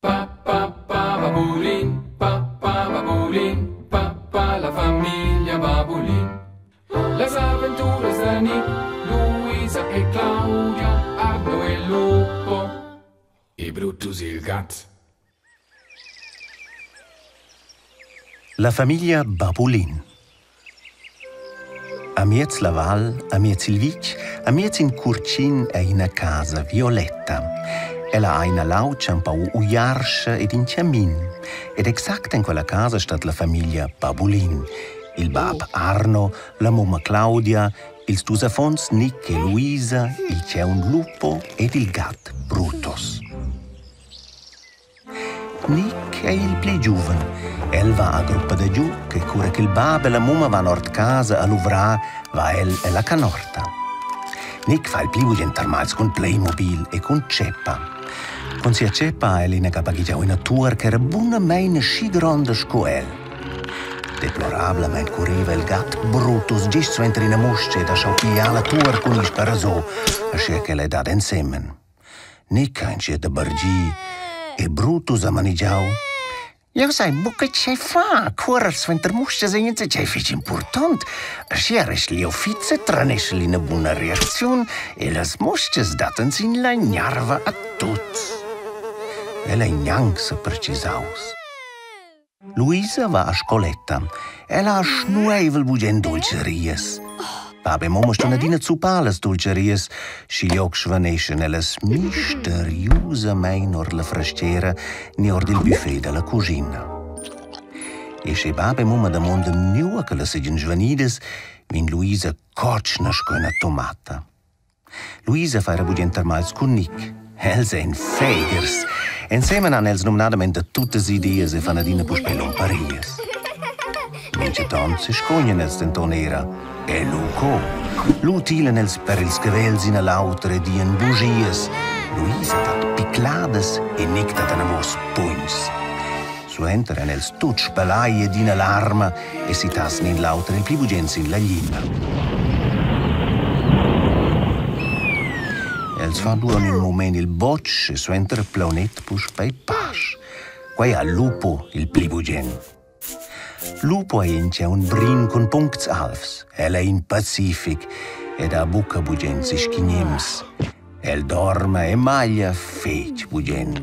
Pa pa pa babulin, pa pa babulin, pa pa la famiglia Babulin. Las aventuras da Nick, Luisa e Claudia, Arno e Lupo e Brutus il gat. La famiglia Babulin. Amiez la val, amiez il vitg, amiez in curtgin ei ina casa violetta. Ella ha ina lautscha empau uiarscha ed in chamin. Ed exact en quella casa stat la famiglia Babulin. Il bab Arno, la mumma Claudia, ils dus affons Nick e Luisa, il tgaun Lupo ed il gat Brutus. Nick ei il pli giuven. El va a gruppa da giug e cura ch'il bab e la mumma van ord casa a luvrar, va el ella canorta. Nick fa il pli bugen termagls cun Playmobil e cun tscheppa. Cun sia tscheppa ha el inaga baghegiau ina tuor ch'era bunamein aschi gronda sco el. Deplorablamein curreva il gat Brutus gest suenter ina mustga ed ha schau pigliar la tuor cun il sparasò, aschia ch'el ei dad ensemen. Nick ha entschiet a bargir e Brutus ha manegiau: Jeu sai buca tgei far, cuorer suenter mustgas ei enzatgei fetg impurtont. Aschia resti jeu fits e traneschel ina buna reacziun e las mustgas dattan sin la gnarva a tuts. El ei gnanc sepertgisaus. Luisa va a scoletta. Ella ha snueivel bugen dultscherias. Bab e mumma ston adina zuppar las dultscherias, schiglioc svaneschan ellas misteriusamein ord la frastgera ni ord il buffet dalla cuschina. E sche bab e mumma damondan nua ch'ellas seigien svanidas, vegn Luisa cotschna sco ina tomata. Luisa fa era bugen termagls cun Nick. Els ein feghers. Ensemen han els numnadamein da tuttas ideas e fan adina puspei lumparias. Mintgaton sescognan els denton era. E lu co? Lu tilan els per ils cavels in a l'auter e dian bugias. Luisa dat picladas e Nick dat anavos pugns. Suenter ein els tuts spelai ed ina larma e sittassen in l'auter il pli bugen sin la glina. Els fan durant in mument il botsch e suenter plaunet puspei pasch. Quei ha Lupo il pli bugen. Lupo ei in tgaun brin cun puncts alvs. El ei in pacific ed ha buca bugen sischignems. El dorma e maglia fetg bugen.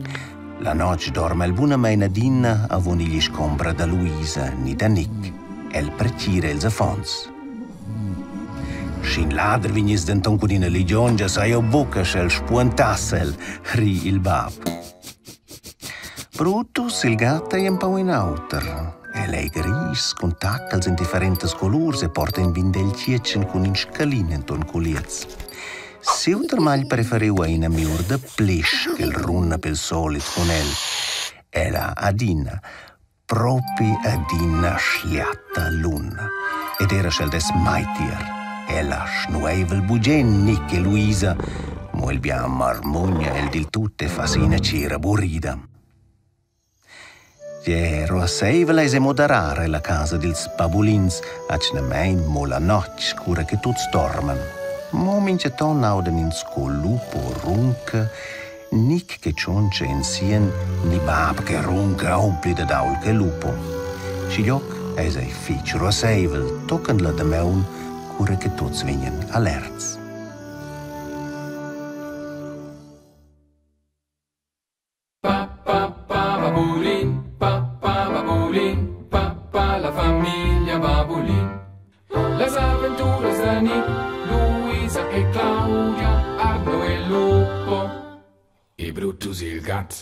La notg dorma el bunamein adina avon igl isch-combra da Luisa ni da Nick. El pertgira ils affons. Sch'in lader vegniss denton cun ina ligiongia, sai jeu buca sch'el spuentass el, ri il bab. Brutus, il gat, ei empau in auter. El ei gris cun tacals en differentas colurs e porta in bindel tgietschen cun in scalin enturn culiez. Siu termagl preferiu ei ina miur da plisch ch'el runa pel solit cun el. Ella adina, propi adina schliata luna. Ed era sch'el dess mai tier. Ella snueiva el bugen Nick e Luisa, mo il bien marmugna el dil tut e fa si ina tschera burrida. Gie, ruasseivel eis ei mo darar ella casa dils babulins, atgnamein mo la notg, cura che tuts dorman. Mo mintgaton audan ins co lupo runca, Nic che tschontscha en sien, ni bab che runca aunc pli dad ault che lupo. Schiglioc eis ei fetg ruasseivel tochen la damaun, cura che tuts vegnan alerts. Pa pa pa babulin, pa pa babulin, pa pa la famiglia Babulin. Las aventuras da Nick, Luisa e Claudia, Arno e Lupo e Brutus il gat.